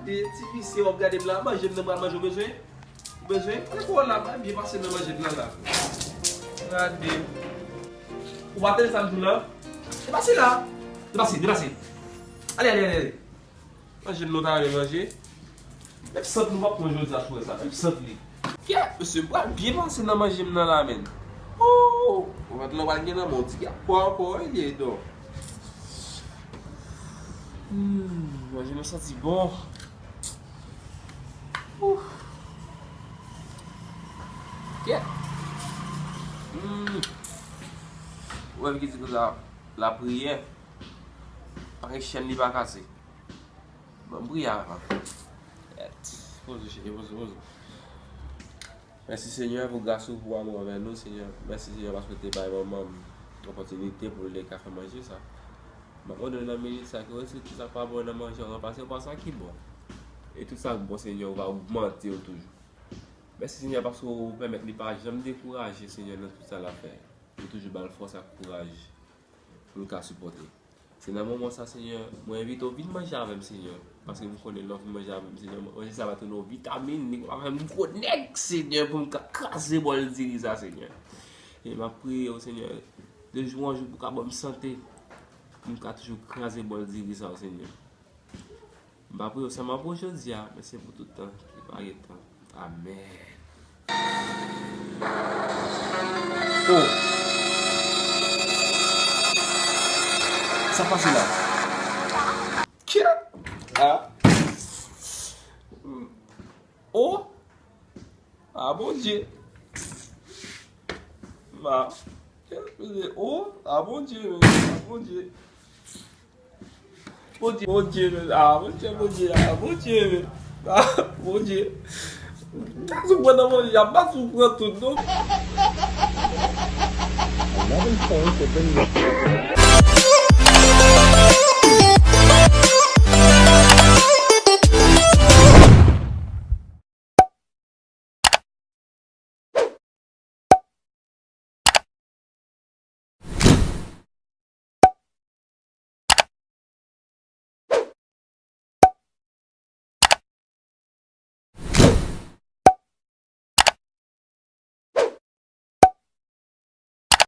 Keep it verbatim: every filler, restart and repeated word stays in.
Ti visye w ap gade m la, manje m nan pral manje w bezwen? Ou bezwen? Ou la, mwen byen pase nan manje m nan la. Gade. Ou pa tande sa m di w la? Depase la. Depase, depase. Ale, ale, ale, ale. Manje m nou ta renmen manje. Menm sant nou p ap pran jodi a sou sa. Menm sant li. Kè, mesye, m pral byen pase nan manje m nan la, menn. Oh! Ou mèt lan pral gen nan men w ti gè. Kwa ankò, wi, li edon. Hmm, manje m santi bon. Ouf. Kè. Hmm. Ou wè ki di konsa, lapriyè. Pa gen chèn li pa kase. Bon, m priye avan. Poze, cheri, poze, poze. Mèsi, Senyè, pou gras ou, pou amou anvè nou, Senyè. Mèsi, Senyè, paske w te bay manman m opòtinite pou l te ka fè manje sa. M ap mande w nan minit sa, ke w retire tout sa k pa bon nan manje an, ranplase l pa sa ki bon. E tout sa k bon, Senyè, ou va ogmante yo toujou. Mèsi, Senyè, paske ou pèmèt li pa janm dekouraje, Senyè, nan tout sa l ap fè. Ou toujou ba l fòs ak kouraj pou l ka sipòte. Se nan moman sa, Senyè, mwen envite w vin manje avè m, Senyè. Paske m konnen lè w vin manje avè m, Senyè, manje sa va tounen yon vitamin, li va fè m gwo nèg, Senyè, pou m ka kraze bòl diri sa, Senyè. E m ap priye w, Senyè, de jou an jou pou w ka ban m sante, pou m ka toujou kraze bòl diri sa, Senyè. M pa priye w sèlman pou jodi a, men se pou tout tan ki pa gen tan. Amèn. Oh! Sa pase la? Kè? Ah! Oh! Ah, Bondye! Ma. Kè? Oh! Ah, Bondye! Ah, Bondye! Bondye, Bondye, ah, Bondye, Bondye, ah, Bondye, ah, Bondye. Gaz ou pran nan manje, ap bat ou pran tout, non? Another phone to bring